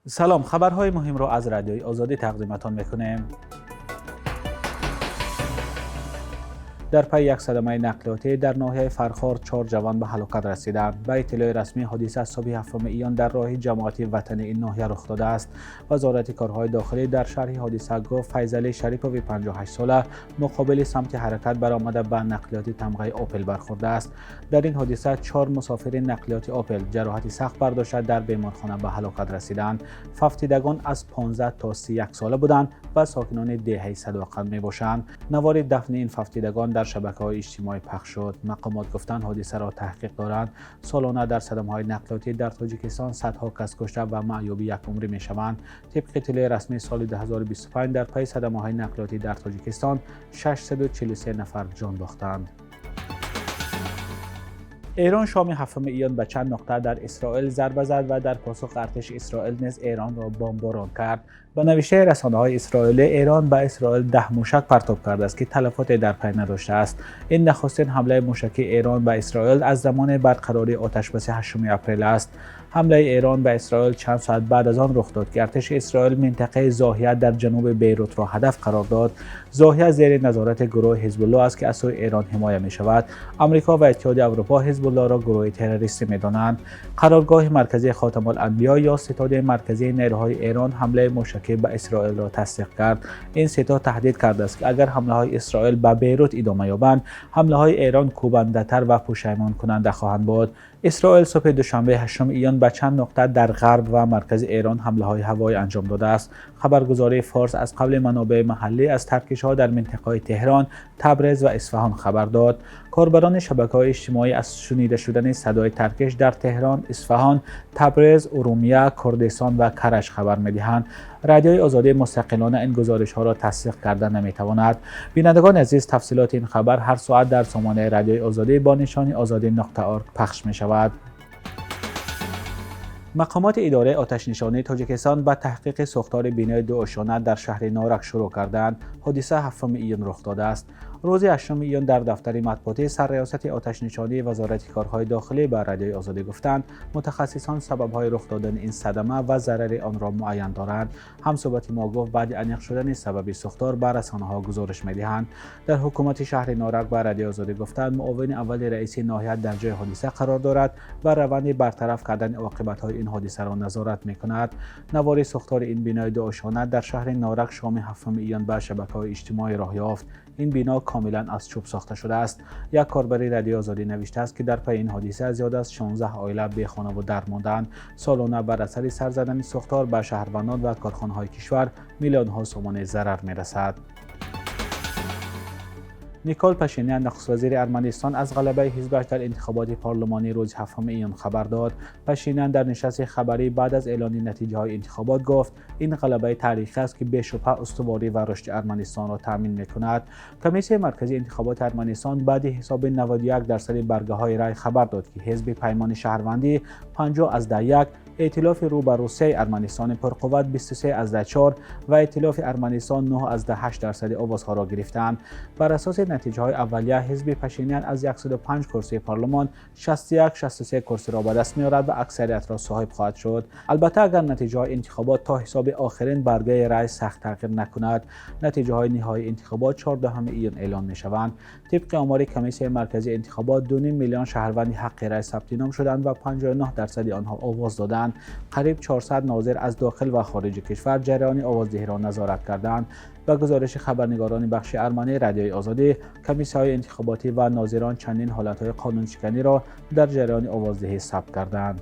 Салом, хабарҳои муҳимро аз Радиои Озодӣ тақдиматон мекунем. Дар пайи як садамаи нақлиётӣ дар ноҳияи Фархор 4 ҷавон ба ҳалокат расиданд. Ба иттилои расмӣ, ҳодиса субҳи 7 июн дар роҳи ҷамоати ватании ин ноҳия рух додааст. Вазорати корҳои дохилӣ дар шарҳи ҳодиса гуфт, Файзалӣ Шарипов 58 сола муқобили самти ҳаракат баромада ба нақлиёти тамғаи Опел бархӯрдааст. Дар ин ҳодиса 4 мусофири нақлиёти Опел ҷароҳати сахт бардошта дар беморхона ба ҳалокат расиданд. Фавтидагон аз 15 то 31 сола буданд ва сокинони деҳаи Садоқат мебошанд. Навори дафни ин фавтидагон дар шабакаҳои иҷтимоӣ пахш шуд. Мақомот гуфтанд, ҳодисаро таҳқиқ доранд. Солона дар садамаҳои нақлиётӣ дар Тоҷикистон садҳо кас кушта ва маъюби якумрӣ мешаванд. Тибқи иттилои расмӣ, соли 2025 дар пайи садамаҳои нақлиётӣ дар Тоҷикистон 643 нафар ҷон бохтанд. Эрон шоми 7 июн ба чанд нуқта дар Исроил зарба зад ва дар посух артиши Исроил низ Эронро бомборон кард. Ба навиштаи расонаҳои исроилӣ, Эрон ба Исроил 10 мушак партоб кардааст, ки талафоте дар пай надоштааст. Ин нахустин ҳамлаи мушакии Эрон ба Исроил аз замони барқарории оташбаси 8 апрел аст. Ҳамлаи Эрон ба Исроил чанд соат баъд аз он рух дод, ки артиши Исроил минтақаи Зоҳия дар ҷануби Бейрутро ҳадаф қарор дод. Зоҳия зери назорати гурӯҳи Ҳизбуллоҳ аст, ки аз сӯи Эрон ҳимоя мешавад. Амрико ва Иттиҳоди Аврупо Ҳизбуллоҳро гурӯҳи террористӣ медонанд. Қароргоҳи марказии Хотамул-Анбиё ё Ситоди марказии нерӯҳои Эрон ҳамлаи мушакӣ ба Исроилро тасдиқ кард. Ин ситод таҳдид кардааст, ки агар ҳамлаҳои Исроил ба Бейрут идома ёбанд, ҳамлаҳои Эрон кӯбандатар ва пушаймонкунанда хоҳанд буд. Исроил субҳи душанбе 8 июн ба чанд нуқта дар ғарб ва маркази Эрон ҳамлаҳои ҳавоӣ анҷом додааст. Хабаргузории Форс аз қавли манобеи маҳаллӣ аз таркишҳо дар минтақаҳои Теҳрон, Табрез ва Исфаҳон хабар дод. Корбарони шабакаҳои иҷтимоӣ аз шунида шудани садои таркиш дар Теҳрон, Исфаҳон, Табрез, Урумия, Курдистон ва Караш хабар медиҳанд. Радиои Озодӣ мустақилона ин гузоришҳоро тасдиқ карда наметавонад. Бинандагони азиз, тафсилоти ин хабар ҳар соат дар сомонаи Радиои Озодӣ бо нишони ozodi.org пахш мешавад. Мақомоти идораи оташнишонии Тоҷикистон ба таҳқиқи сӯхтори бинои дуошона дар шаҳри Норак шурӯъ карданд. Ҳодиса 7 июн рух додааст. Рӯзи 8 июн дар дафтари матбуотии сарриёсати оташнишонии Вазорати корҳои дохилӣ ба Радиои Озодӣ гуфтанд, мутахассисон сабабҳои рух додани ин садама ва зарари онро муайян доранд. Ҳамсӯҳбати мо гуфт, баъди аниқ шудани сабаби сӯхтор ба расонаҳо гузориш медиҳанд. Дар ҳукумати шаҳри Норак ба Радиои Озодӣ гуфтанд, муовини аввали раиси ноҳия дар ҷои ҳодиса қарор дорад ва раванди бартараф кардани оқибатҳои ин ҳодисаро назорат мекунад. Навори сӯхтори ин бинои дуошона дар шаҳри Норак шоми 7 июн ба шабакаҳои иҷтимоӣ роҳ ёфт. Ин бино комилан аз чӯб сохта шудааст. Як корбари Радиои Озодӣ навиштааст, ки дар пайи ин ҳодиса зиёд аз 16 оила бехонаву дар мондаанд. Солона бар асари сар задани сӯхтор ба шаҳрвандон ва корхонаҳои кишвар миллионҳо сомонӣ зарар мерасад. Никол Пашинян, нахуствазири Арманистон, аз ғалабаи ҳизбаш дар интихоботи парлумонии рӯзи 7 июн хабар дод. Пашинян дар нишасти хабарӣ баъд аз эълони натиҷаҳои интихобот гуфт, ин ғалабаи таърихӣ аст, ки бешубҳа устуворӣ ва рушди Арманистонро таъмин мекунад. Комиссияи марказии интихоботи Арманистон баъди ҳисоби 91% баргаҳои рай хабар дод, ки ҳизби Паймони шаҳрвандӣ 50,1, Эътилофи рӯ ба Русияи Арманистони пурқувват 23,4 ва Эътилофи Арманистон 9,8% овозҳоро гирифтаанд. Бар асоси натиҷаҳои аввалия, ҳизби Пашинян аз 105 курсии парлумон 61-63 курсиро ба даст меорад ва аксариятро соҳиб хоҳад шуд. Албатта, агар натиҷаҳои интихобот то ҳисоби охирин баргаи рай сахт тағйир накунад. Натиҷаҳои ниҳоии интихобот 14 июн эълон мешаванд. Тибқи омори Комиссияи марказии интихобот, 2,5 миллион шаҳрванди ҳаққи рай сабти ном шуданд ва 59% онҳо овоз доданд. Қариб 400 нозир аз дохил ва хориҷи кишвар ҷараёни овоздиҳиро назорат карданд. Ба гузориши хабарнигорони бахши армании Радиои Озодӣ, комиссияҳои интихоботӣ ва нозирон чандин ҳолатҳои қонуншиканиро дар ҷараёни овоздиҳӣ сабт карданд.